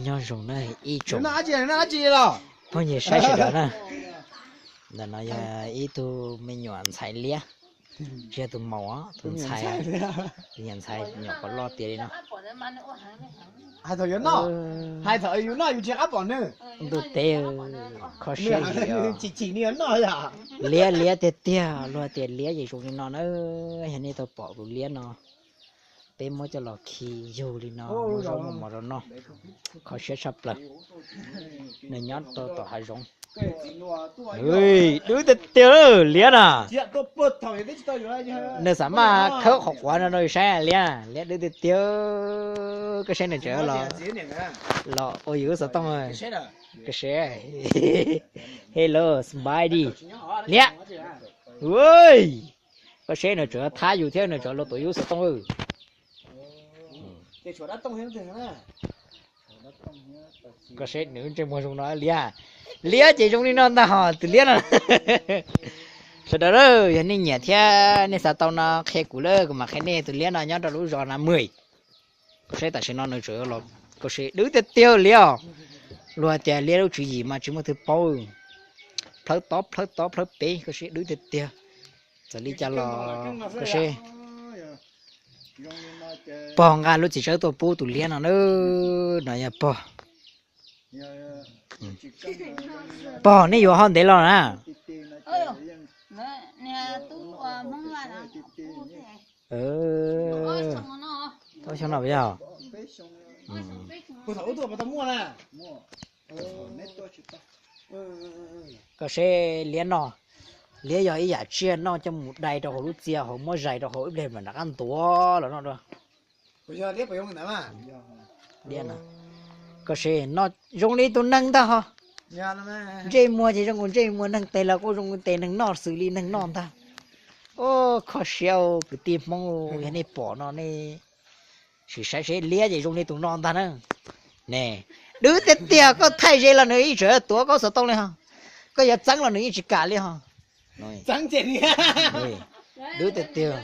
Nyob zoo na ib tsoom phooj ywg saib sawv daws na. Ntawm no yog ib tug me nyuam ntxhais liab, tsis yog tus maum, tus ntxhais, tus nyuam ntxhais nyuam qhuav loj tiav li no. Hais thaum yuav noj, hais thaum yus noj yus tsis qab pom nws. Ntuj teb, kho siab chim chim nws yuav noj yom. Liab liab tiag tiag, luag tias liab ces zoo li no na. Yog nej tau pom tus liab no, peb muab coj los khi yug li no, muab zaub muab mov rau noj, kho siab tshaj plaws. Nws nyob rau tom hav zoov. Dub tiag tiag liab na. Nws xav mas khawb qhov quav no rau yus saib liab, liab dub tiag tiag. Koj saib nws tseem los, los ua yus lub xov tooj. Koj saib, hello Spidey, liab. Koj saib nws tseem thab yus thiab nws tseem los tuav yus lub xov tooj. Koj saib nws ntsej muag zoo no liab, liab ces zoo li no ntag hos tus liab no. Sawv daws, yog nej nyiam thiab nej xav tau no qhia kuv lawm kuv mam qhia nej. Tus liab no nyob rau lub zos na mws. Koj saib tam sim no nws tseem los, koj saib dub tiag tiag liab os. Luag tias liab lub tswv yim mas tsis muaj twg paub. Plhawv tod plhawv tod plhawv pem, koj saib dub tiag tiag. Txawm li cas los koj saib. Pog nqa lub txiv tsawb tuaj pub tus liab no na. No yog pog. Pog, nej yuav ho ntev los na? Tau xyoo no puas yog? Koj saib liab no, liab yog ib yam tsiaj noj coj mus dai rau hauv lub txia hauv, muab zais rau hauv ib pliag mam rov qab ntuav los noj dua. Koj saib, zoo li tus neeg ntag hos. Ntsej muag ces zoo nkaus ntsej muag neeg, tes los kuj zoo tes neeg noj, xws li neeg noj ntag. Ua kho siab kwv tij Hmoob, yog nej pom no nej sim saib seb, liab ces zoo li tus no ntag na. Ne, dub tiag tiag, koj thaij ze los nws ib txwm tuav koj xov tooj li hos. Koj yuav txeeb los nws yeej tsis kam li hos. Dub tiag tiag.